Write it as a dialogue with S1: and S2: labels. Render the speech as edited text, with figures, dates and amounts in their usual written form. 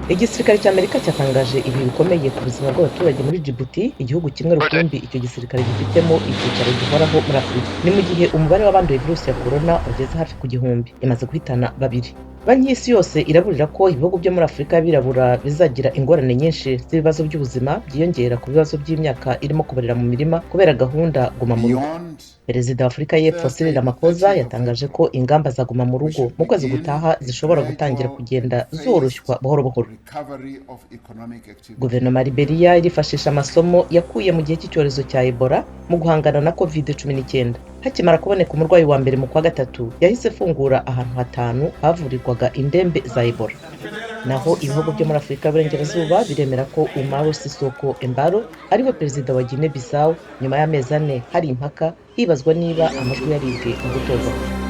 S1: Igisirikare cya Amerika cyatangaje ibihe bikomeye ku buzima bw'abaturage muri Djibouti, igihugu kimwe rukumbi icyo gisirikare gifitemo icyicaro gihoraho muri Afurika. Ni mu gihe umubare w'abanduye virusi ya corona ugeze hafi ku 1000, imaze guhitana babiri. Banki y'Isi Yose iraburira ko ibihugu byo muri Afurika y'Abirabura bizagira ingorane nyinshi z'ibibazo by'ubuzima byiyongera ku bibazo by'imyaka irimo kuborera mu mirima kubera gahunda Guma mu Rugo.
S2: Beyond
S1: Perezida wa Afurika y'Epfo Cyril Ramaphosa yatangaje ko ingamba za Guma mu Rugo mu kwezi gutaha zishobora gutangira kugenda zoroshywa buhoro buhoro.
S2: Recovery of economic activity.
S1: Guverinoma ya Liberia irifashisha amasomo yakuye mu gihe cy'icyorezo cya Ebola mu guhangana na COVID-19. Hakimara kuboneka umurwayi wa mbere mu kwa gatatu, yahise ifungura ahantu hatanu havurirwaga indembe za Ebola. Naho ibihugu byo muri Afurika y'Uburengerazuba biremera ko Umaro Sissoco Embaló ariwe perezida wa Guinea Bissau, nyuma y'amezi 4 hari impaka hibazwa niba amajwi yaribwe mu gutorwa kwe.